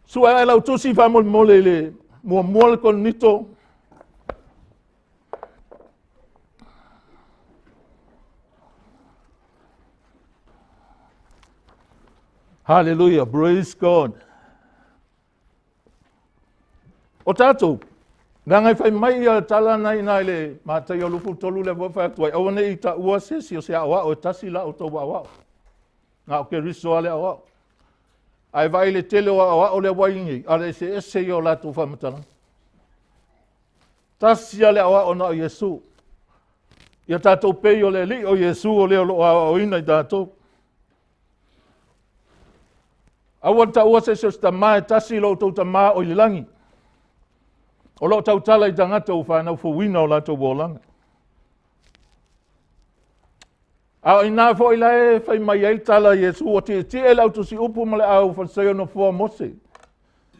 Sue ae lau tusi faamolemole i le muamua le Korinito. Hallelujah, praise God. O tatou, leaga e fai mai ia tala na ina i le Mataio 23 lea foi fai atu ai, aua ne i taua se isi o se aoao e tasi la outou aoao. Na o Keriso lava le aoao. Ae vaai i le tele o aoao lea ua i nei, a o le eseese ia o latou faamatalaga. Tasi lava le aoao na o Iesu. Ia tatou pei o le Alii o Iesu o lea o lo o aoaoina i tatou. Aua le taua se isi o se tama e tasi lo outou tama o i le lagi. O lo o tautala i tagata ua fanau fouina o latou olaga. A o ina foi la e fai mai ai le tala a Iesu, ua tietie le autusiupu ma le au Farisaio nofoa Mose.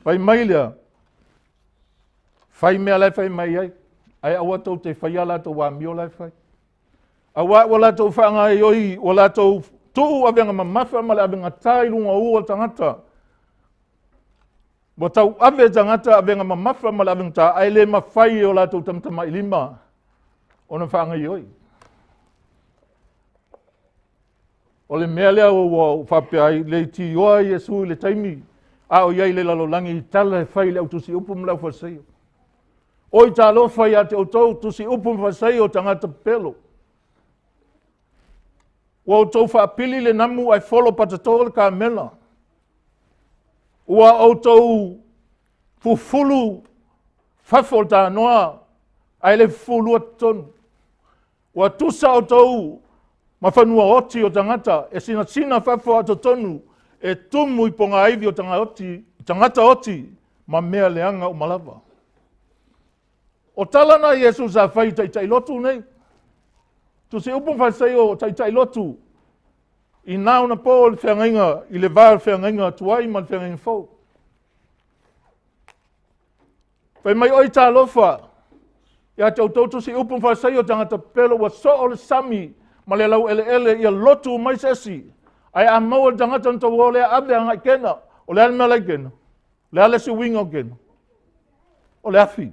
Fai mai lea, fai mea la e fai mai ai, ae aua tou te faia latou amio la e fai. Aua ua latou faagaoioi, ua latou tuu avega mamafa ma le avega ta i luga o u o tagata. Ua tauave e tagata avega mamafa ma le avega ta, ae le mafai e o latou tamatamailima ona faagaoioi. O le mea lea ua ou faapea ai, leitioa Iesu i le taimi a o i ai i le lalolagi i tala e fai i le autusiupu ma le aufalesaio. Oi talofa ia te outou, tusiupu ma falesaio o tagata pepelo. Ua outou faapili le namu ae folo patato le kamela. Ua outou fufulu fafo o le tanoa ae le fufulua totonu. Ua tusa outou ma fanua oti o tagata e sinasina fafo a totonu e tumu i pogaivi o tagaoti, tagata oti ma mea leaga uma lava. O tala na Iesu sa fai i taitai lotu nei. Tusi upu ma Farisaio o taitai lotu i na ona po o le feagaiga i le va o le feagaiga tuai ma le feagaiga fou. Fai mai oi talofa ia te outou tusi upu ma Farisaio tagata pepelo ua soo le sami ma le laueleele ia lotu mai se esi. Ae a maua le tagata na tou o lea ave agai kena. O le a le mea la i kena? O le a le isi uiga o kena? O le afi.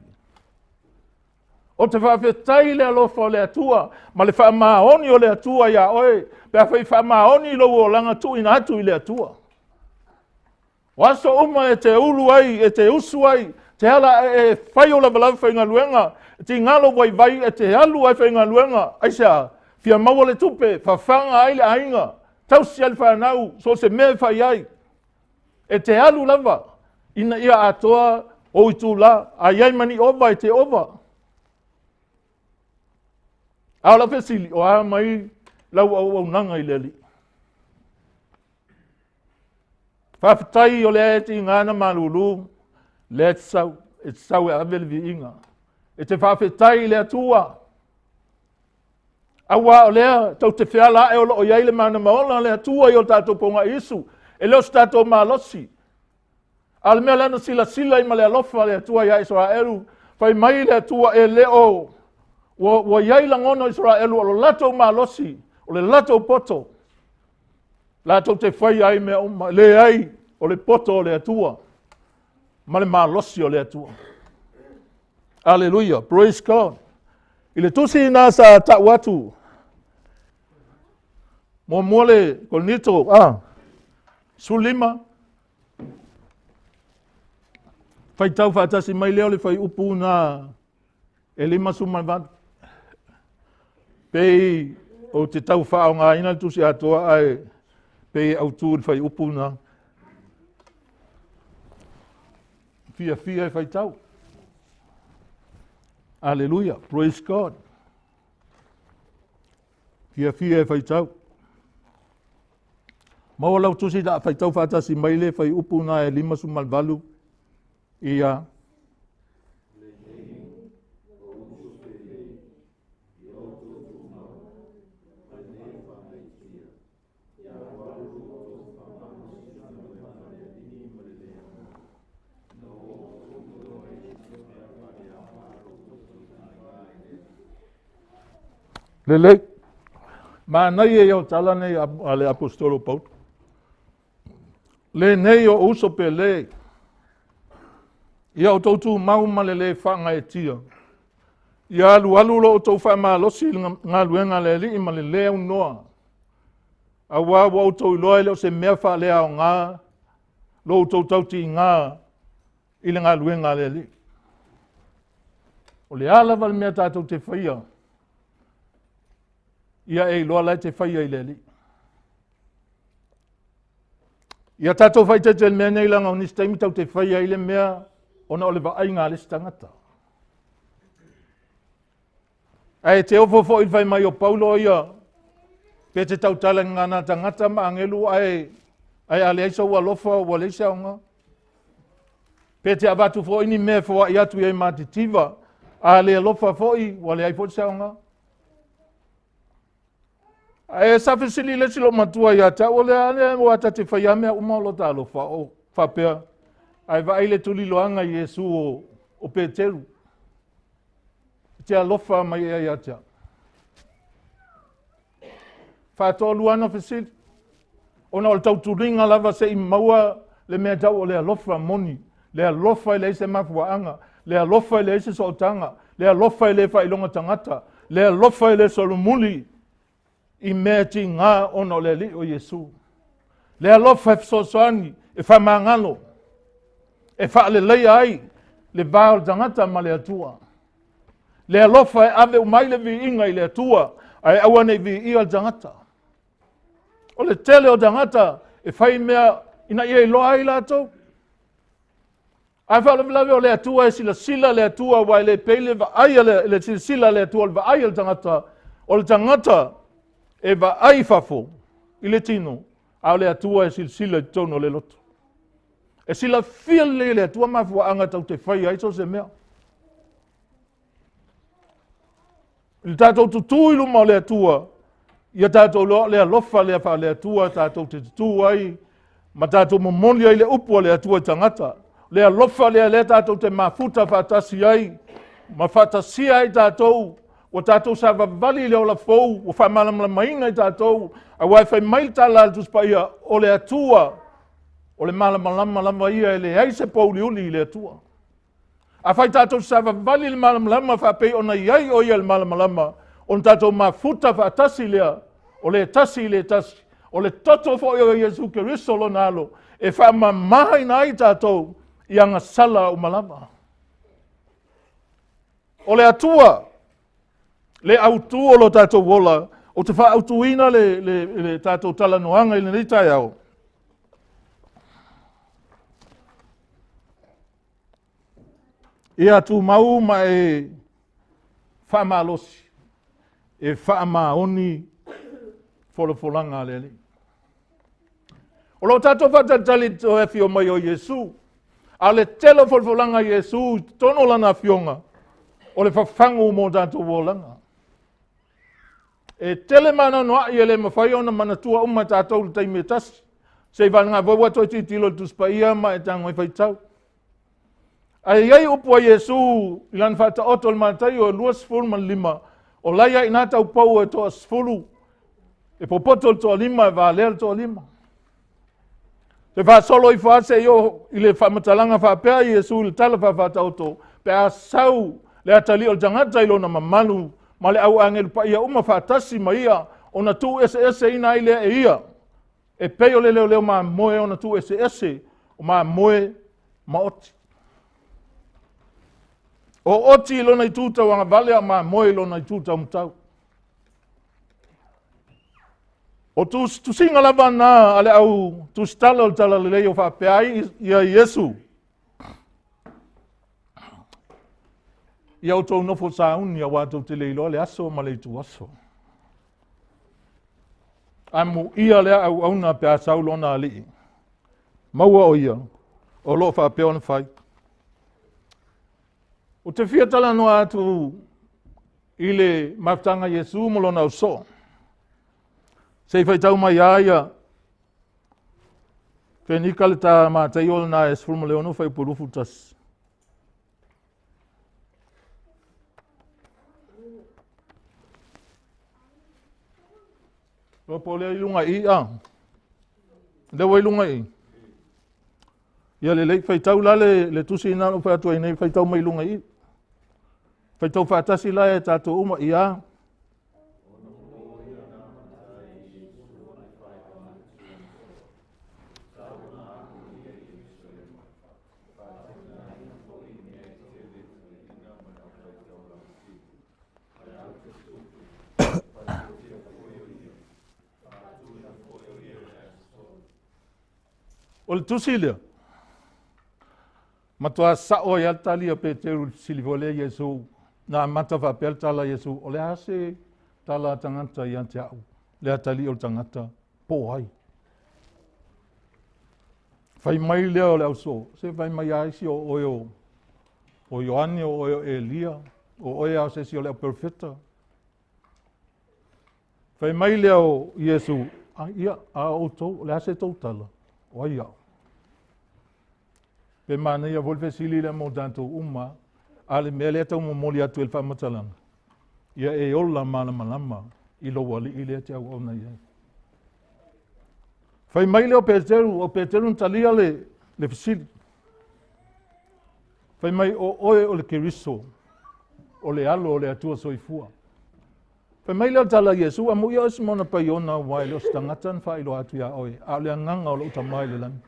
O te faafetai i le alofa o le Atua ma le faamaoni o le Atua iā oe, pe afai faamaoni lou olaga tuuina atu i le Atua. O aso uma e te ulu ai, e te usu ai, te ala e fai o lavalava faigaluega, e tiga lou vaivai e te alu ai faigaluega. Aisea? Fia maua le tupe, fafaga ai le aiga, tausi ai le fanau, so o se mea e fai ai. E te alu lava ina ia atoa ou itula, a i ai ma ni ova e te ova. A o lau fesili, o a mai lau auaunaga i le Alii? Faafetai o lea e tiga na malulu, lea e te sau, e te sau e ave le viiga. E te faafetai i le Atua. Aua o lea tou te feala ae o lo o i ai le manama ola a le Atua i o tatou pogaiisu, e le o se tatou malosi. A o le mea lea na silasila ai ma le alofa le Atua ia Isaraelu, fai mai le Atua e le o ua i ai lagona o Isaraelu o lo latou malosi, o le latou poto, latou te faia ai mea uma. Leai, o le poto o le Atua ma le malosi o le Atua. Aleluia, praise God. I le tusi na sa tau atu, muamua le Korinito, 15, faitau faatasi mai lea o le fuaiupu na e 58. Pei ou te tau faaaogaina le tusi atoa ae pei e autu i le fuaiupu na. Fiafia e faitau. Aleluia, praise God. Fiafia e faitau. Maua lau tusi la faitau faatasi mai le fuaiupu na e 58 ia. Lelei. Manaia ia o tala nei a le aposetolo Paulo. Lenei o uso pele, ia outou tumau ma le lē faagaeetia, ia alualu lo outou faamalosi i le galuega a le Alii ma le lē aunoa, auā ua outou iloa e le o se mea faaleaoga lo outou tautiga i le galuega a le Alii. O le a lava le mea tatou te faia, ia e iloa la e te faia i le Alii. Ia tatou faaeteete i le mea nei leaga o nisi taimi tatou te faia ai le mea ona o le vaaiga a le isi tagata. Ae te ofo foi i le fai mai o Paulo ia, pe te tautala i gagana tagata ma agelu ae a leai sou alofa ua leai se aoga. Pe te avatu foi ni mea e foai atu i ai matitiva, a le alofa foi ua leai foi se aoga. Ae sa fesili le isi loomatua ia te au, o le a le aua ta te faia mea uma o lo ta alofa o faapea, ae vaai le tuliloaga i Iesu o Peteru. E te alofa mai ea ia te au. Faatoalua ana fesili, ona o le tautuliga lava se i maua le mea tau o le alofa moni, le alofa e leai se mafuaaga, le alofa e leai se sootaga, le alofa e le faailoga tagata, le alofa e le solomuli i mea e tiga ona o le Alii o Iesu. Le alofa e fesoasoani, e faamagalo, e faaleleia ai le va o le tagata ma le Atua. Le alofa e ave uma ai le viiga i le Atua, ae aua ne i viia le tagata. O le tele o tagata e fai mea ina ia iloa ai latou. Ae faalavelave o le Atua e silasila le Atua, aua e le pei le vaai a le silasila a le Atua o le vaai a le tagata. O le tagata e vaai i fafo i le tino, a o le Atua e silasila i totonu o le loto. E silafia lelei e le Atua mafuaaga tatou te faia ai so o se mea. I le tatou tutū i luma o le Atua, ia tatou iloa o le alofa lea faale-Atua tatou te tutū ai ma tatou momoli ai le upu a le Atua i tagata. Le alofa lea lea tatou te mafuta faatasi ai ma faatasia ai tatou, ua tatou savavali i le ola fou, ua faamalamalamaina i tatou, aua e fai mai le tala a le Tusi Paia, o le Atua, o le malamalama lava ia, e leai se pouliuli i le Atua. Afai tatou te savavali i le malamalama faapei ona i ai o ia i le malamalama, ona tatou mafuta faatasi lea, o le tasi i le tasi, o le toto foi o Iesu Keriso lona alo, e faamamaina ai tatou i agasala uma lava. O le Atua, le autu o lo tatou ola, ou te faaautuina le tatou talanoaga i lenei taeao. Ia tumau ma e faamalosi, e faamaoni folafolaga a le Alii. O lo o tatou faatalitali i le toe afio mai o Iesu, a o le tele o folafolaga a Iesu i totonu o lana afioga, o le fafagu mo tatou olaga. E tele maanoanoa'i e le mafai ona manatua uma e tatou i le taimi e tasi. Se i vagana ua toe tilotilo i le Tusi Paia ma e tago ai faitau. Ae i ai upu a Iesu i lana faataoto o le Mataio 25, o la ia ina taupou e toa 10, e popoto le toalima, e valea le toalima. Te faasolo ifo lava seia oo i le faamatalaga faapea Iesu i le tala faafaataoto, pe a sau le atalii o le tagata i lona mamalu ma le au agelu paia uma faatasi ma ia, ona tuueseeseina ai lea e ia, e pei o le leoleo mamoe ona tuueseese o mamoe ma oti. O oti i lona itu tauagavale, a o mamoe i lona itu taumatau. O tusiga lava na a le au tusitala o le Talalelei o faapea ai ia Iesu. Ia outou nofo sauni aua tou te le iloa le aso ma le ituaso. Amuia lea auauna pe a sau lona alii. Maua o ia, o lo o faapea ona fai. Ou te fia talanoa atu i le mafutaga Iesu ma lona ausoo. Se i faitau mai a ia Fenika le ta Mataio lena e 16 fuaiupu 21. Loa po o lea i luga i i a. Lea ua i luga i i. Ia lelei, faitau la le, le tusi na ou fai atu ai nei, faitau mai luga i i. Faitau faatasi la e tatou uma, ia. O le tusi lea, matua sao ai lava le tali a Peteru i le fesili foi lea Iesu, na amata faapea le tala a Iesu, o le a se tala a tagata ia te au, le atalii o le tagata, po o ai? Fai mai lea o le ausoo, se fai mai a isi o oe o, o Ioane, o oe o Elia, o oe a o se isi o le auperofeta. Fai mai lea o Iesu, a, ia, a outou, o le a se tou tala? O ai au? Pe manaia foi le fesili lea mo tatou uma, a le mea lea tau momoli atu e le faamatalaga, ia e ola malamalama i lou alii lea te auauna i ai. Fai mai lea o Peteru, o Peteru na talia le, le fesili. Fai mai, o oe o le Keriso, o le alo o le Atua soifua. Fai mai lea o le tala a Iesu, amuia oe Simona Paiona, aua e le o se tagata na faailoa atu iā oe, a o le agaga o lou Tama i le lagi.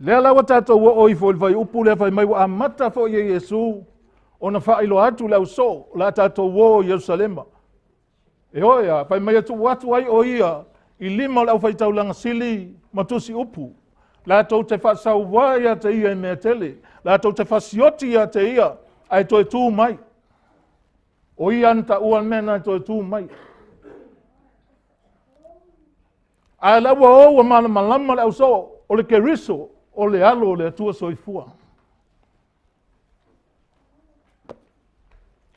Lea la ua tatou oo ifo i le fuaiupu lea fai mai ua amata foi e Iesu ona faailoa atu le ausoo o le a tatou o i Ierusalema. E oe a, fai mai e tuu atu ai o ia i lima o le aufaitaulaga sili ma tusi upu, latou te faasauā ia te ia i mea tele, latou te fasioti ia te ia, ae toe tu mai. O ia na taua le mea na toe tu mai. Ae la ua o ua malamalama le ausoo, o le Keriso, o le alo o le Atua soifua.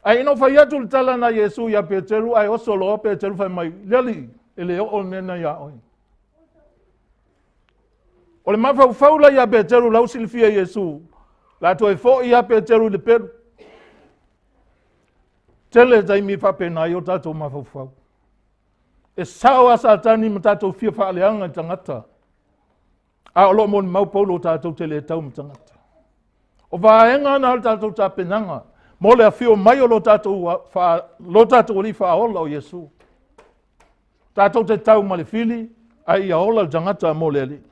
Ae ina fai atu le tala na Iesu ia Peteru, ae oso loa Peteru fai mai, le alii, e le oo le mea na iā oe. O le mafaufau la ia Peteru lau silafia Iesu, la toe foi ia Peteru i le pelu. Tele taimi faapena ai o tatou mafaufau. E sao a Satani ma tatou fia faaleaga i tagata. A o lo o molimau Paulo tatou te le tau ma tagata. O vaega na o le tatou tapenaga mo le afio mai o lo tatou, fa, lo tatou Alii faaola o Iesu. Tatou te tau ma le fili, a ia ola le tagata mo le Alii.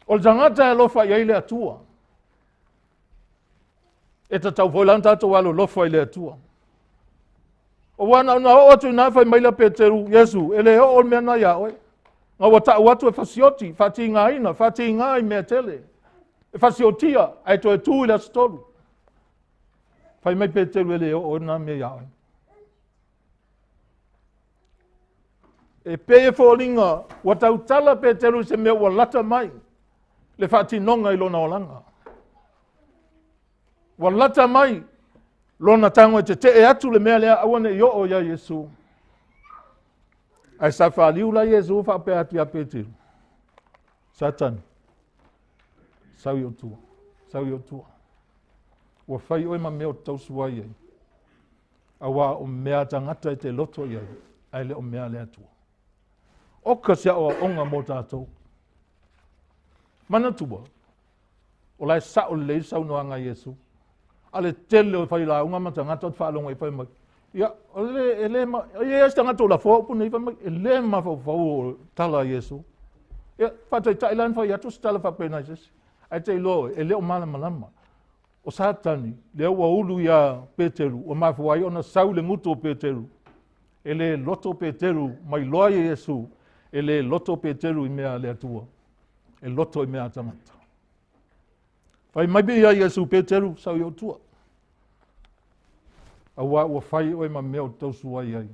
O le tagata e alofa i ai le Atua. E tatau foi la ona tatou alolofa i le Atua. Aua na ona oo atu i ina fai mai lea Peteru, Iesu, e le oo le mea na iā oe. Na ua tau atu e fasioti, faatigaina, faatiga i mea tele. E fasiotia, ae toe tu i le aso tolu. Fai mai Peteru, e le oo na mea iā oe. E pei e foliga ua tautala Peteru i se mea ua lata mai le faatinoga i lona olaga. Ua lata mai lona tago e tetee atu le mea lea aua ne i oo iā Iesu. Ae sa faaliu la Iesu faapea atu iā Peteru, Satani, sau i ou tua, sau i ou tua. Ua fai oe ma mea o te tausua ai ai. Aua o mea a tagata e te loto i ai, ae le o mea a le Atua. Oka se aoaoga mo tatou. Manatua, o la e sao lelei le saunoaga a Iesu. A le tele o failauga ma tagata o te faalogo ai fai mai, ia, o le, e le, ma, e i ai se tagata o lafoa upu nei fai mai, e le mafaufau o tala a Iesu. Ia, faataitai la na fai atu se tala faapena i se isi. Ae te iloa oe, e le o malamalama. O Satani, lea ua ulu iā Peteru, ua mafua ai ona sau le gutu o Peteru. E le loto Peteru mai loa ia Iesu, e le loto Peteru i mea a le Atua, e loto i mea a tagata. Fai mai ia Iesu Peteru, sau i ou tua. Aua ua fai oe ma mea o tausu ai ai.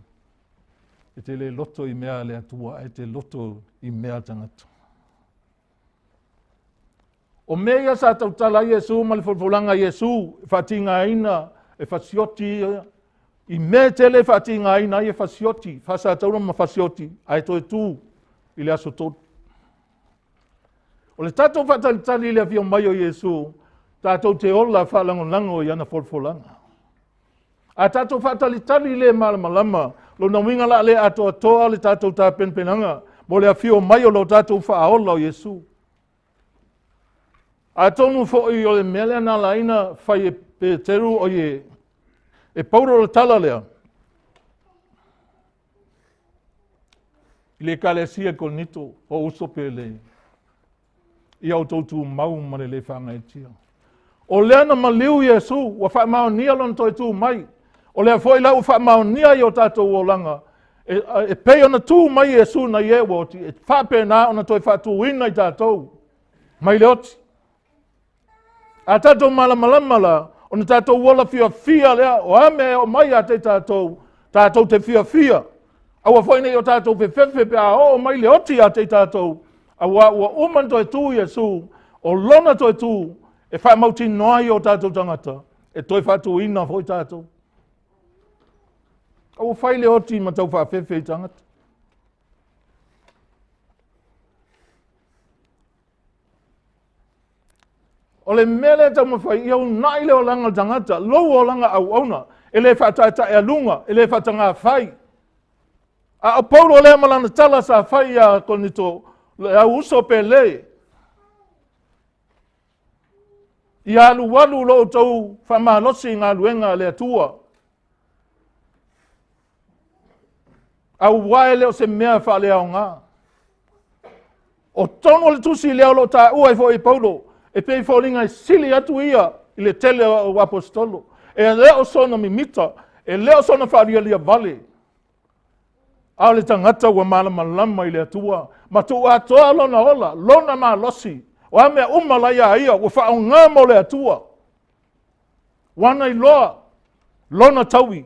E te le loto i mea a le Atua, ae te loto i mea a tagata. O mea ia sa tautala ai Iesu ma le folafolaga a Iesu e faatigaina, e fasioti ia, i mea e tele e faatigaina ai e fasioti, faasataura ma fasioti, ae toe tu i le aso tolu. O le tatou faatalitali i le afio mai o Iesu, tatou te ola faalagolago i ana folafolaga. A tatou faatalitali le malamalama, lona uiga la le atoatoa le tatou tapenapenaga mo le afio mai o lo tatou faaola o Iesu. Atonu foi o le mea lea na ala ai na fai e Peteru o ie e Paulo le tala lea i le ekalesia i Korinito, o uso pele, ia outou tumau ma le le faagaeetia. O lea na maliu Iesu, ua faamaonia lona toe tu mai. O lea foi la ua faamaonia i o tatou olaga, e, e pei ona tu mai Iesu nai e ua oti, e faapena ona toe faatuina i tatou mai le oti. A tatou malamalama la, ona tatou ola fiafia lea, o a mea e oo mai ia te tatou, tatou te fiafia. Aua foi ne i o tatou fefefe pe a oo mai le oti ia te tatou, auā ua uma ona toe tu Iesu, o lona toe tu e faamautinoa ai o tatou tagata, e toe faatuina foi tatou. Aua fai le oti ma tau faafefe i tagata. O le mea lea e taumafai, ia uunai le olaga o le tagata, lou olaga auauna, e le faataetaealuga, e le faatagafai. A o Paulo lea ma lana tala sa fai ia Korinito, le au uso pele, ia alualu lo outou faamalosi i galuega a le Atua. Aua e le o se mea faaleaoga. O tonu o le tusi lea o lo o taua ai foi e Paulo, e pei e foliga e sili atu ia i le tele o aposetolo. E le o sona mimita, e le o sona faalialia vale, a o le tagata ua malamalama i le Atua ma tuuatoa lona ola, lona malosi, o a mea uma la ia ia, ua faaaoga mo le Atua. Ua na iloa lona taui.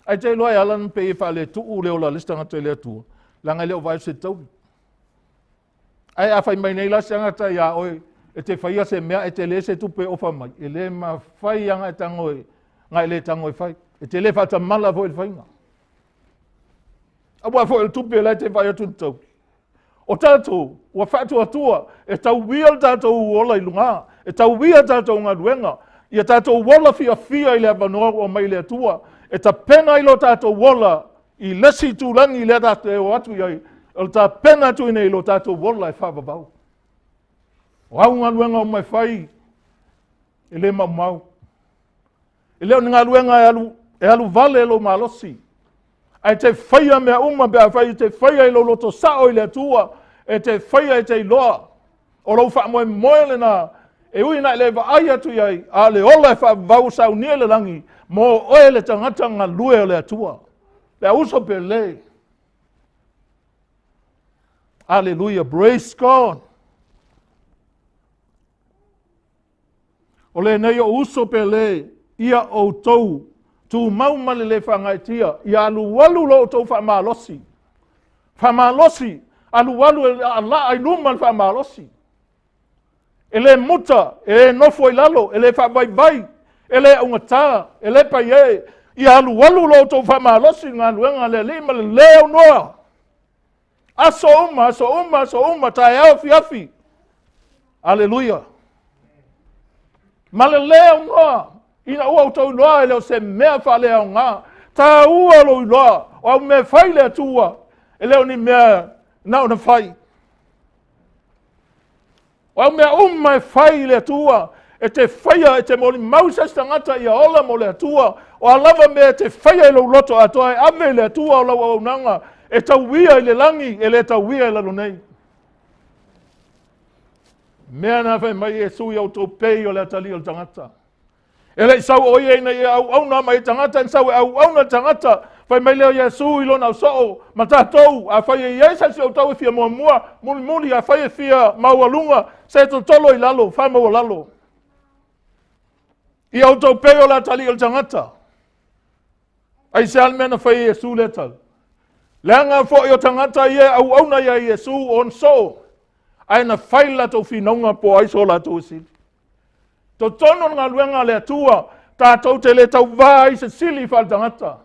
Ae te iloa e ala ona pei e faaletuu le ola a le isi tagata i le Atua, leaga e le o vaai se taui. Ae a fai mai nei la se tagata iā oe, e te faia se mea e tele se tupe e ofa mai, e le mafai lava ona e tago e, na e le tago e fai. E te le faatamala foi i le faiga. Aua foi o le tupe la e te vaai atu i le taui. O tatou, ua faatuatua, e tauia le tatou ola i luga, e tauia tatou galuega, ia tatou ola fiafia i le avanoa ua mai le Atua, e tapena ai lo tatou ola i le isi itulagi lea tatou te o atu i ai, o le tapena atu i nei lo tatou ola e faavavau. O au galuega uma e fai, e le maumau. E le o ni galuega e alu, e alu vale lou malosi, ae te faia mea uma pe afai e te faia i lou loto sao i le Atua, e te faia e te iloa. O lou faamoemoe lena, e ui ina e le vaai atu i ai, a o le ola e faavavau saunia i le lagi, mo oe le tagata galue o le Atua. Le auso pele. Aleluia, praise God. O lenei o uso pele, ia outou tumau ma le le faagaeetia, ia alualu lo outou faamalosi. Faamalosi, alualu e laa i luma le faamalosi. E le muta, e le nofo i lalo, e le faavaivai, e le augata, e le paie. Ia alualu lo outou faamalosi i galuega a le Alii ma le le aunoa. Aso uma, aso uma, aso uma, taeao afiafi. Aleluia. Ma le le aunoa, ina ua outou iloa e le o se mea faaleaoga. Taua lou iloa, o au mea fai le Atua, e le o ni mea na ona fai. O au mea uma e fai i le Atua, e te faia, e te molimau i se isi tagata ia ola mo le Atua. O a lava mea e te faia i lou loto atoa e ave i le Atua o lau auaunaga, e tauia i le lagi, e le tauia i lalo nei. Mea na fai mai Iesu ia outou pei o le atalii o le tagata. E le i sau o ia ina ia auauna mai i tagata, na sau e auauna le tagata. Fai mai lea o Iesu i lona ausoo, ma tatou, afai e i ai se isi o outou e fia muamua, mulimuli, afai e fia maualuga, se totolo i lalo, faamaualalo. Ia outou pei o le atalii o le tagata. Aisea le mea na fai e Iesu lea tala? Leaga foi o tagata ia e auauna ia Iesu o ona soo, ae na fai le latou finauga po o ai so latou e sili. Totonu o le galuega a le Atua, tatou te le tauvā ai se sili faaletagata.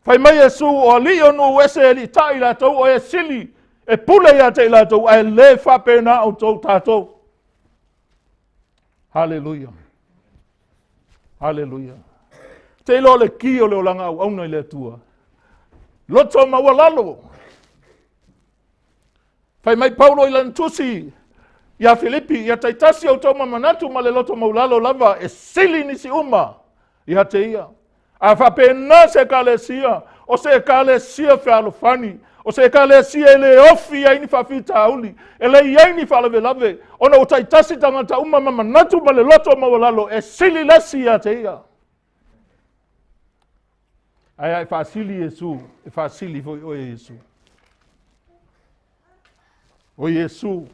Fai mai Iesu, o alii o nuu ese e aliitai latou o e sili, e pule ia te i latou, ae le faapena outou tatou. Haleluia. Haleluia. Te iloa le ki o le olaga auauna i le Atua. Loto maualalo. Fai mai Paulo i lana tusi ia Filipi, ia taitasi outou ma manatu ma le loto maulalo lava e sili nisi uma ia te ia. A faapena se ekalesia, o se ekalesia fealofani, o se ekalesia e le ofi ai ni faafitauli, e le i ai ni faalavelave, ona ua taitasi tagata uma ma manatu ma le loto maualalo e sili lesi ia te ia. Ae a e faasili Iesu, e faasili foi oe e Iesu. O Iesu,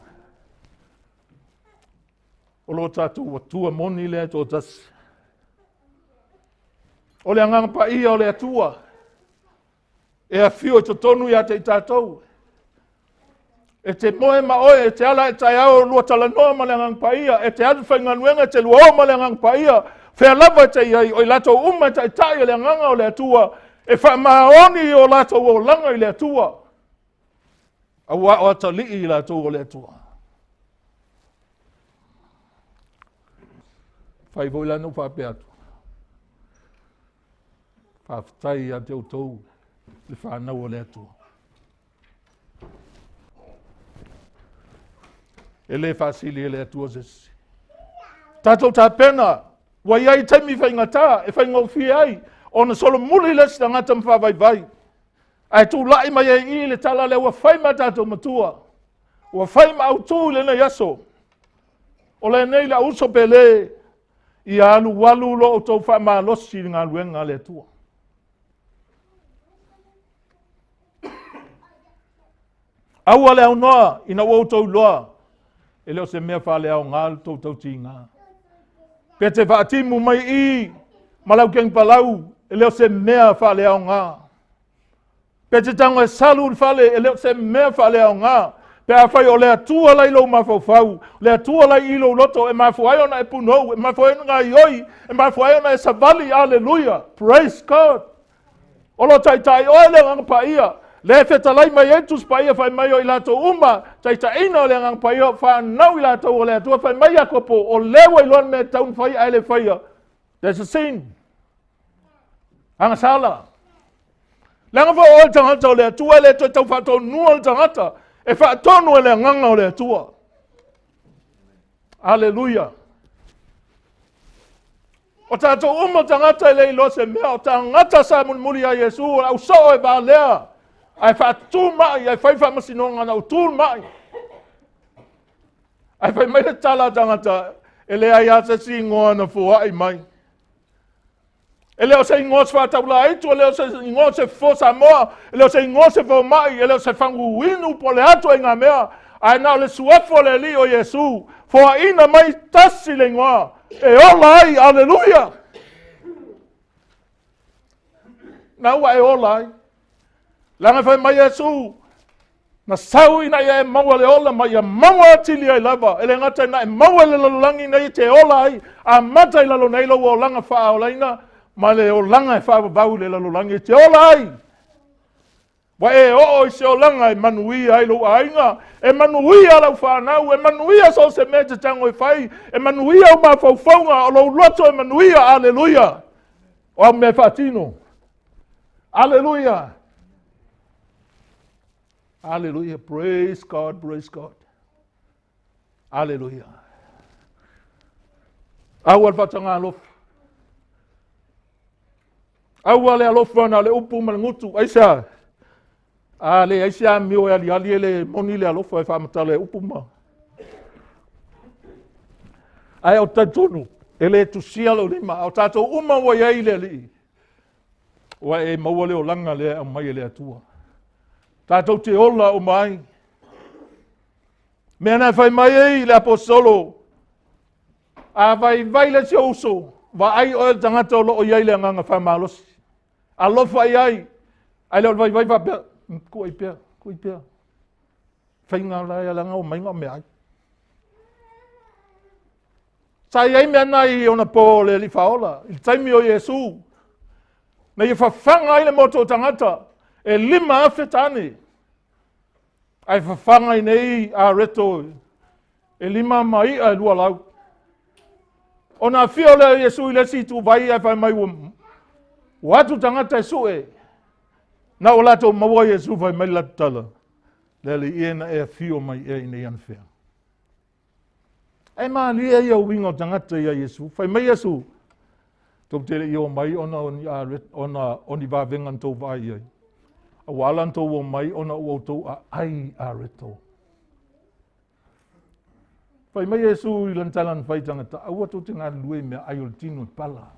o lo tatou Atua moni lea e toatasi. O le agaga paia o le Atua e afio i totonu ia te i tatou. E te moe ma oe, e te ala e taeao lua talanoa ma le Agaga Paia, e te alu i faigaluega, e te luao ma le Agaga Paia, fea lava e te i ai, o i latou uma e taitai e le Agaga o le Atua, e faamaoni i o latou olaga i le Atua, aua o atalii i latou o le Atua. Fai foi la na ou faapea atu, faafetai ia te outou le fanau o le Atua. E le faasili e le Atua se isi. Tatou tapena, ua i ai taimi faigata e faigofie ai ona solomuli le isi tagata ma faavaivai. Ae tulai mai ai i i le tala lea ua fai ma tatou matua, ua fai ma autu i lenei aso. O lenei le auso pele, ia alualu lo outou faamalosi i le galuega a le Atua. Aua le aunoa ina ua outou iloa, e le o se mea faaleaoga le tou tautiga. Pe te faatimu mai i ma lau palau, e le o se mea faaleaoga. Pe te tago e salu le fale, e le o se mea faaleaoga. Pe afai o le Atua la i lou mafaufau, le Atua la i lou loto, e mafua ai ona e punou, e mafua ai ona gaioi, e mafua ai ona e savali, aleluia, praise God. O lo taitai oe le Agaga Paia, le fetalai mai ai Tusi Paia fai mai o i latou uma, taitaiina o le Agaga Paia, o fanau i latou o le Atua, fai mai Iakopo, o lea ua iloa le mea e tatau ona fai ae le faia. There's a sin. Agasala. Leaga foi o oe le tagata o le Atua, e le toe tau faatonua le tagata, e faatonu e le Agaga o le Atua. Aleluia. O tatou uma tagata e le iloa se mea, o tagata sa mulimuli ia Iesu, o le ausoo e valea, ae faatu mai, ae fai faamasinoga na utu mai. Ae fai mai le tala a tagata, e leai lava se isi igoa na foai mai. E le o se igoa se faataulaitu, e le o se igoa se fofo Samoa, e le o se igoa se fomai, e le o se faguinu po o le atu ai ngā mea, ae na o le suafa o le Alii o Iesu, foaina mai tasi le igoa, e ola ai, aleluia! Na ua e ola ai. Leaga fai mai Iesu, na sau ina ia e maua le ola ma ia maua atili ai lava. E le gata ina e maua i le lalolagi ina ia te ola ai, amata i lalo nei lou olaga faaolaina ma le olaga e faavavau i le lalolagi e te ola ai. Ua e oo i se olaga e manuia ai lou aiga, e manuia lau fanau, e manuia so o se mea e te tago e fai, e manuia ou mafaufauga, o lou loto e manuia, aleluia. O au mea e faatino. Aleluia. Aleluia. Praise God, praise God. Aleluia. Aua le faatagalofa. Aua le alofa na o le upu ma le gutu. Aisea? A leai se amio e aliali e le moni le alofa e faamatala e upu ma. Ae o talitonu, e le tusia lou lima, a o tatou uma ua i ai le Alii, ua e maua le olaga lea e aumai e le Atua. Tatou te ola uma ai. Mea na e fai mai ai le aposolo, a vaivai le isi ou uso, vaai oe le tagata o lo o i ai le agaga faamalosi. Alofa i ai, ae le o le vaivai faapea, kuai pea, kuai pea. Faiga la ia leaga o maiga o meaai. Sa i ai mea na i ona pō o le Alii Faaola, i le taimi o Iesu, na ia fafaga ai le motu o tagata, e 5,000 tane. Ae fafaga i nei areto e lima ma i'a e 200. Ona afio lea o Iesu i le isi ituvai ae fai mai ua Ua atu tagata e sue, na o latou maua Iesu fai mai le latou tala, le Alii e na e afio mai ea iinei anafea. Ae malie ia uiga o tagata ia Iesu. Fai mai Iesu, tou te le i o mai ona o ni ona o ni vavega na tou vaai i ai. A ua ala ona tou o mai ona ua outou aai i areto. Fai mai Iesu i lana tala na fai i tagata, aua tou te galulue i meaai o le tino e pala.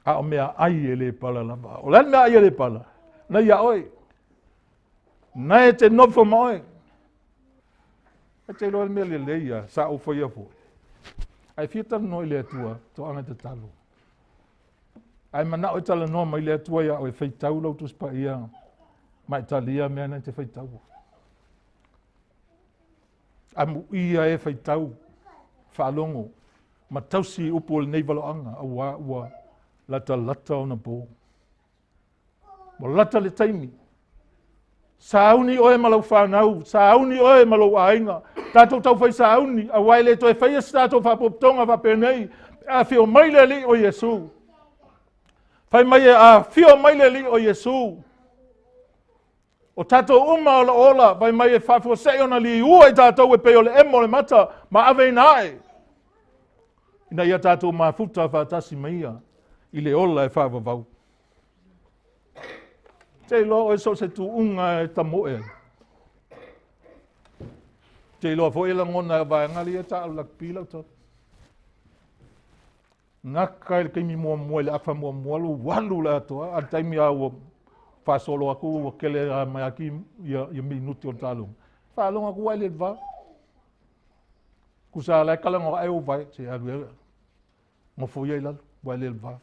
A o meaai e le pala lava. O le a le meaai e le pala? Na ia oe. Na e te nofo ma oe. E te iloa le mea lelei ia, sa ou faia foi. Ae fia talanoa i le Atua, toaga tatalo. Ae manao e talanoa mai le Atua ia oe, faitau lau Tusi Paia ma e talia mea na e te faitaua. Amuia e faitau, faalogo, ma tausi i upu o lenei valoaga, auā ua latalata ona po. Ua lata le taimi. Sauni oe ma lau fanau, sauni oe ma lou aiga. Tatou taufai sauni, aua e le toe faia se tatou faapopotoga faapenei, pe afio mai le Alii o Iesu. Fai mai e afio mai le Alii o Iesu. O tatou uma o lo o ola, fai mai e faafuasei ona liua i tatou e pei o le emo o le mata ma aveina ae, ina ia tatou mafuta faatasi ma ia i le ola e faavavau. Te iloa oe so o se tuuga e tamoe ai. Te iloa foi e lagona e vaega ia taalo lakapi lau tala. Gaka i le taimi muamua i le afa muamua lou alu le atoa, a le taimi a ua faasolo atu ua kele a mai aki ia, ia minuti o le taaloga. Faalogo atu ua ele va. Kusa la e talanoa ae ou vae, se alu e nofo ia i lalo, ua ele va.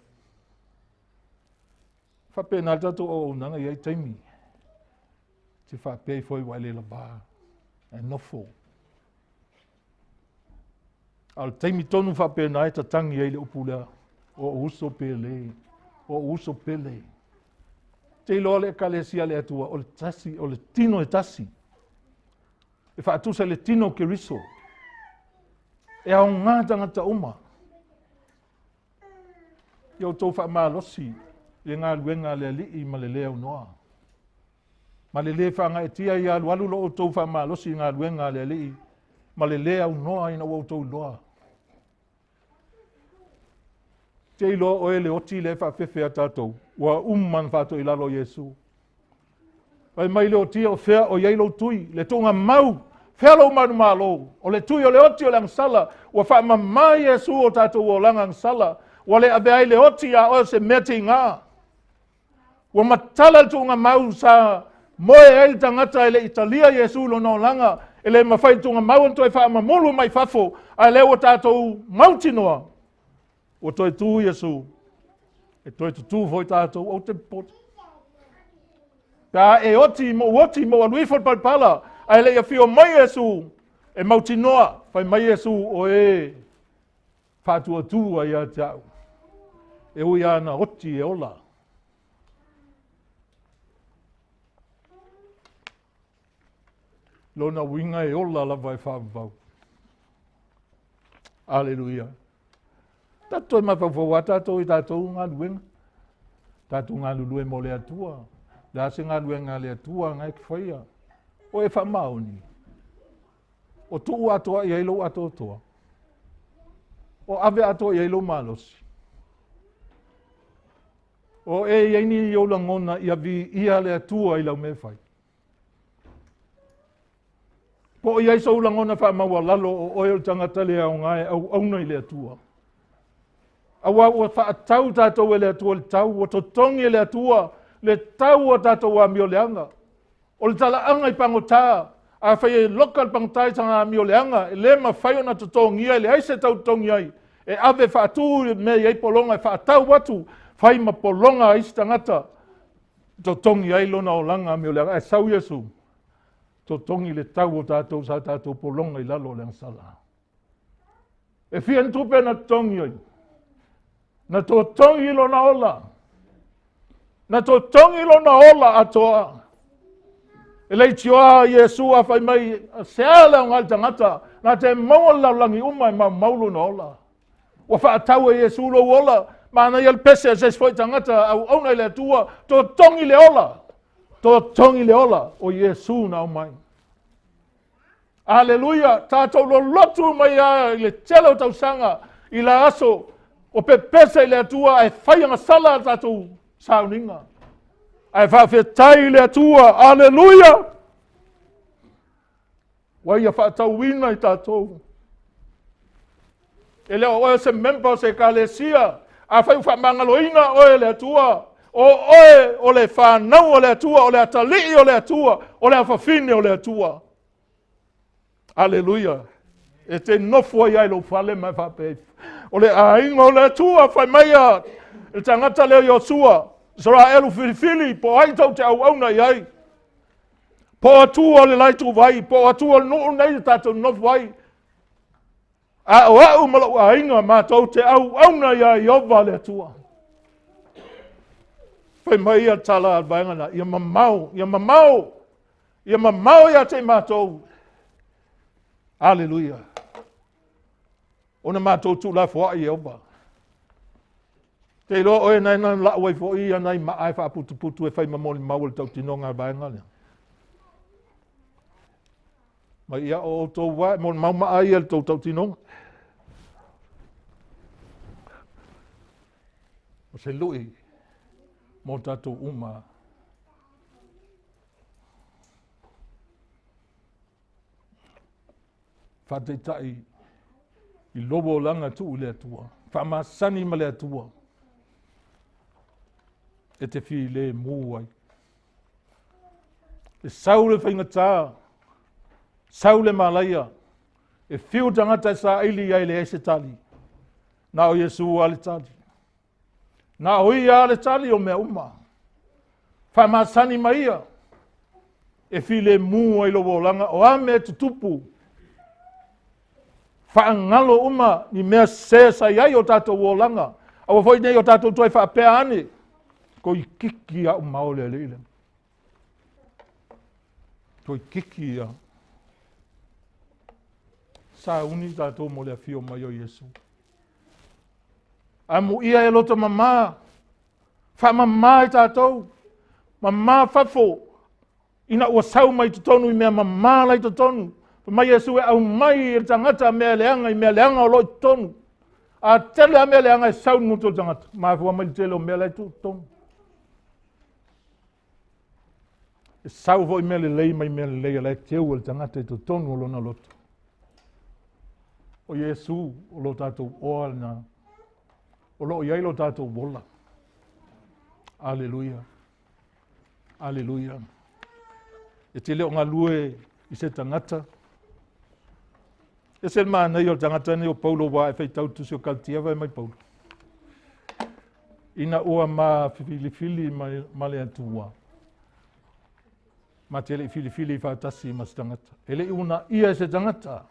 Faapena le tatou auaunaga i ai taimi. Te faapea ifo ai ua ele lava, e nofo. A o le taimi tonu faapena e tatagi ai le upu lea, o ou uso pele, o ou uso pele. Te iloa le ekalesia a le Atua, o le tasi, o le tino e tasi. E faatusa i le tino o Keriso. E aoga tagata uma. Ia outou faamalosi i le galuega a le Alii ma le le aunoa. Ma le lē faagaeetia ia alualu lo outou faamalosi i galuega a le Alii ma le lē aunoa ina ua outou iloa. Te iloa oe le oti lea e faafefe a tatou, ua uma ona faatoilalo o Iesu. Fai mai le oti o fea o i ai lou tui, le tuugamau, fea lou manumalo, o le tui o le oti o le agasala, ua faamama Iesu o tatou olaga agasala, ua le avea ai le oti iā oe o se mea tiga. Ua matala le tuugamau sa moe ai le tagata e le i talia Iesu i lona olaga, e le mafai le tuugamau ona toe faamamulu mai fafo, ae lea ua tatou mautinoa, ua toe tu Iesu, e toe tutū foi tatou, ou te popole. Pe a e oti ma ou oti ma ou alu ifo le palapala, ae le i afio mai Iesu, e mautinoa, fai mai Iesu, o e faatuatua ia te au, e ui lava na oti e ola. Lona uiga e ola lava e faavavau. Aleluia. Tatou toe mafaufau lava tatou i tatou galuega. Tatou galulue mo le Atua. Le a se galuega a le Atua na e te faia. O e faamaoni. O tuu atoa i ai lou atoatoa. O ave atoa i ai lou malosi. O e i ai ni ou lagona ia viia le Atua i lau mea e fai. Po o i ai sou lagona faamaualalo o oe o le tagata le aoga e auauna i le Atua. Aua ua faatau tatou e le Atua le tau, ua totogi e le Atua le tau o tatou amioleaga. O le talaaga i pagota, afai e loka le pagota i sana amioleaga, e le mafai ona totogia, e leai se tau totogi ai, e ave faatu i le mea e i ai pologa e faatau atu, fai ma pologa a isi tagata, totogi ai lona olaga amioleaga. Ae sau Iesu, totogi le tau o tatou sa tatou pologa i lalo o le agasala. E fia ni tupe na totogi ai? Na totogi lona ola. Na totogi lona ola atoa. E leitioa Iesu a fai mai, se a le aoga i le tagata, na te maua le lalolagi uma e maumau lona ola. Ua faatau e Iesu lou ola, manaia le pese a se isi foi tagata auauna i le Atua, totogi le ola, totogi le ola o Iesu na aumai. Aleluia! Tatou lolotu mai lava i le tele o tausaga i la aso o pepesa i le Atua ae fai agasala a tatou sauniga. Ae faafetai i le Atua. Aleluia! Ua ia faatauina i tatou. E le o oe se member o se ekalesia. Afai ua faamagaloina oe e le Atua, o oe o le fanau o le Atua, o le atalii o le Atua, o le afafine o le Atua. Aleluia. E te nofo ai i lou fale ma e faapea, o le aiga o le Atua, fai mai a le tagata lea o Iosua, Isaraelu filifili, po o ai tou te auauna i ai. Po o atua o le la ituvai, po o atua o le nuu nei e tatou nofo ai. A o au ma lou aiga matou te auauna iā Ieova le Atua. Fai mai ia tala a le vaega na, ia mamao, ia mamao, ia mamao ia te i matou. Aleluia. Ona matou tuulafoai Ieova. Te iloa oe na na lau ai foi ia nai maa e faaputuputu e fai ma molimau o le tautinoga a vaega lea. Mai ia o outou ua e molimau maa ia le tou tautinoga. O se lui mo tatou uma. Faataitai i lou olaga tuu i le Atua, faamasani ma le Atua e te filemu ai. E sau le faigata, sau le malaia, e fiu tagata e saili ai leai se tali. Na o Iesu lava le tali. Na o ia le tali o mea uma. Faamasani mai ia e filemu ai lou olaga o a mea e tutupu. Faagalo uma ni mea sese sa i ai o tatou olaga. Aua foi nei o tatou toe faapea ane, toeitiiti lava ou mao le alii lea. Toeitiiti ia. Sauni tatou mo le afio mai o Iesu. Amuia e loto mamā, faamamā i tatou, mamā fafo, ina ua sau mai totonu i mea mamā la i totonu. Fai mai Iesu e aumai e le tagata mea leaga i mea leaga o lo o i totonu. A tele lava mea leaga e sau i le gutu o le tagata, mafua mai le tele o mea la e tuu i totonu. E sau foi mea lelei mai mea lelei o la e teu e le tagata i totonu o lona loto. O Iesu o lo tatou oa lena. O lo o i ai lo tatou ola. Aleluia. Aleluia. E te le o galue i se tagata. E se le manaia o le tagata nei o Paulo ua e faitau tusi o Kalatia fai mai Paulo. Ina ua ma filifili ma le Atua, ma te le i filifili faatasi ma se tagata. E le i uunaia e se tagata.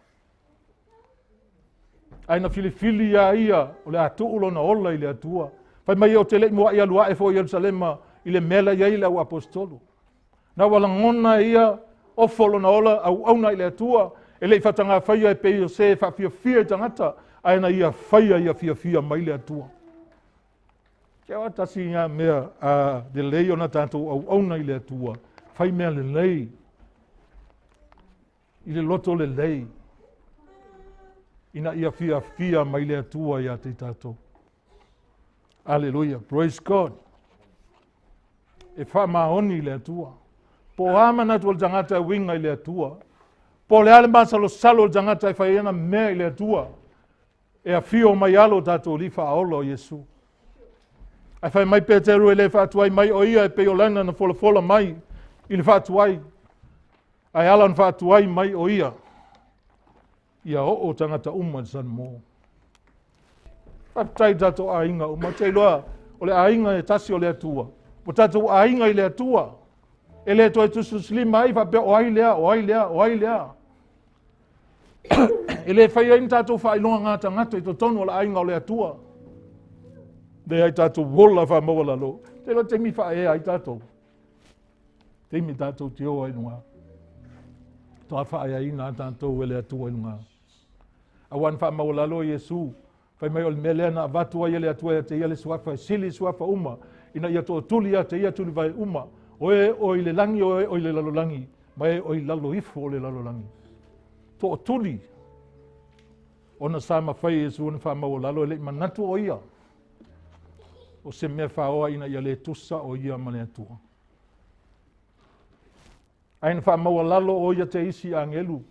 Ae na filifili ia ia o le a tuu lona ola i le Atua. Fai mai ou te le i muai alu ae foi i Ierusalema i le mea la i ai le au aposetolo. Na ua lagona e ia ofo lona ola auauna i le Atua, e le i faataga faia e pei o se e faafiafia i tagata, ae na ia faia ia fiafia mai le Atua. Te aua tasi ngā mea a lelei ona tātou auauna i le Atua, fai mea lelei, i le loto lelei, ina ia fiafia mai le Atua ia te tātou. Aleluia. Praise God. E faamaoni i le Atua. Po o a manatu o le tagata e uiga i le Atua. Po o le a le masalosalo o le tagata e fai ai ana mea i le Atua. E afio mai alo o tatou Alii Faaola o Iesu. Ae fai mai Peteru e le faatuai mai o ia e pei o lana na folafola mai i le faatuai. Ae ala ona faatuai mai o ia ia oo tagata uma i le Samoa. Faafetai i tatou aiga uma. Te iloa o le aiga e tasi o le Atua. Ua tatou aiga i le Atua. E le toe tusitusilima ai faapea o ai lea, o ai lea, o ai lea. E le fai ai ni tatou faailoga tagata i totonu o le aiga o le Atua. Leai tatou ola faamaualalo. Te iloa taimi faaea ai tatou. Taimi tatou te o ai luga. Toa faaeaina a tatou e le Atua i luga. Aua na faamaualalo Iesu. Fai mai o le mea lea na avatu ai e le Atua ia te ia le suafa e sili suafa uma, ina ia tootuli ia te ia tulivae uma, o e o i le lagi, o e o i le lalolagi, ma e o i lalo ifo o le lalolagi. Tootuli, ona sa mafai e Iesu ona faamaualalo e le i manatu o ia, o se mea faoa ina ia le tusa o ia ma le Atua. Ae na faamaualalo o ia te isi agelu,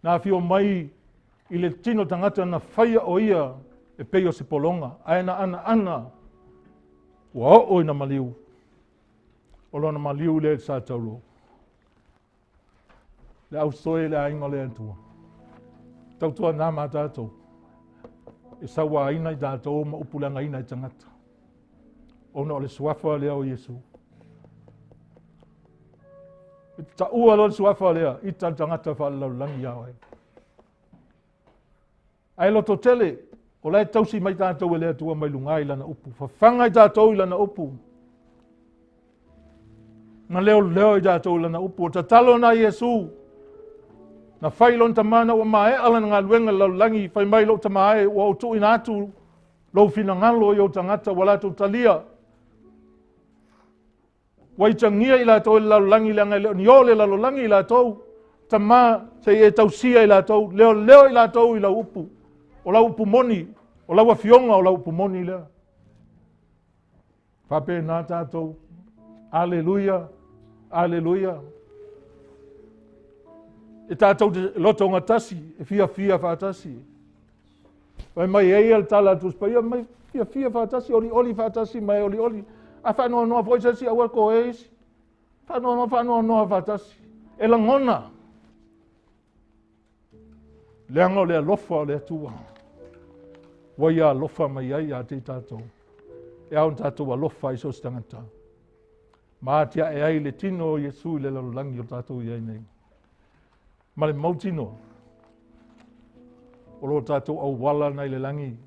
na afio mai i le tino tagata na faia o ia e pei o se pologa, ae na anaana ua oo ina maliu. O lona maliu lea i le sa taulo. Le ausoe i le aiga o le Atua. Tautuana ma tatou. E sauaina i tatou ma upuleagaina i tagata. Ona o le suafa lea o Iesu. E taua loa le suafa lea, ita le tagata faalelalolagi ia oe. Ae loto tele, o la e tausi mai tatou e le Atua mai luga i lana upu. Fafaga i tatou i lana upu. Na leoleo i tatou i lana upu. O tatalo na Iesu, na fai lona tama na ua maea lana galuega i le lalolagi, fai mai lou tama e, ua ou tuuina atu lou finagalo i ou tagata ua latou talia. Ua itagia i latou e le lalolagi leaga e le o ni o le lalolagi i latou. Tama, se i e tausia i latou, leoleo i latou i lau upu. O lau upu moni, o lau afioga o lau upu moni lea. Faapena tatou. Aleluia, aleluia. E tatou te loto gatasi, e fiafia faatasi. Fai mai e ia le tala a le Tusi Paia, mai fiafia faatasi, olioli faatasi ma e olioli. A faanoanoa foi se isi, aua ko e isi. Faanoanoa, faanoanoa faatasi. E lagona. Leaga o le alofa o le Atua. Ua ia alofa mai ai ia te i tatou. E ao ona tatou alofa ai so o se tagata. Ma atiae ai le tino o Iesu i le lalolagi o tatou i ai nei. Ma le mautinoa, o lo tatou auala na i le lagi.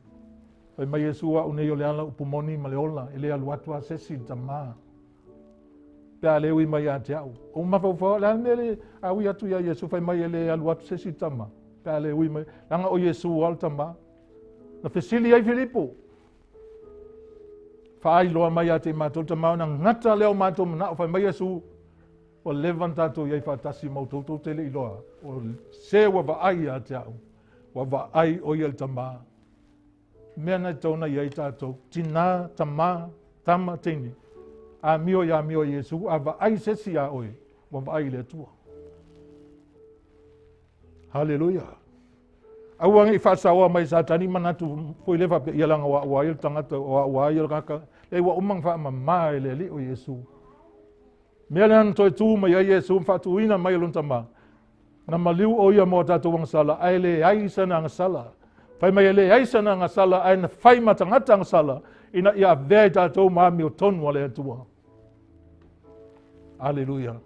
Fai mai Iesu au nei o le ala upu moni ma le ola, e le alu atu a se isi i le Tama. Pe a le ui mai ia te au. O mafaufau, le a le mea le a ui atu ia Iesu, fai mai e le alu atu se isi i le Tama. Pe a le ui mai, leaga o Iesu lava le Tama. Na fesili ai Filipo, faailoa mai ia te matou le Tama, ona gata lea o matou manao, fai mai Iesu, Ua leva ona tatou i ai faatasi ma outou, tou te le i iloa, o se ua vaai ia te au, ua vaai o ia le Tama. Mea na e tatau ona i ai tatou, tinā, tamā, tama, teine, amio i amio a Iesu, a vaai se isi iā oe, ua vaai i le Atua. Haleluia. Aua ne i faasaoa mai e Satani manatu foi lea faapea, ia leaga o au a ia le tagata, o au a ia le tagata. Leai, ua uma ona faamama e le Alii o Iesu. Mea lea na toe tu mai ai Iesu ma faatuina mai e lona Tama, na maliu o ia mo a tatou agasala, ae leai sana agasala. Fai mai e leai sana agasala, ae na fai ma tagata agasala, ina ia avea i tatou ma amiotonu a le Atua. Aleluia.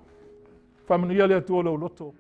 Faamanuia le Atua lou loto.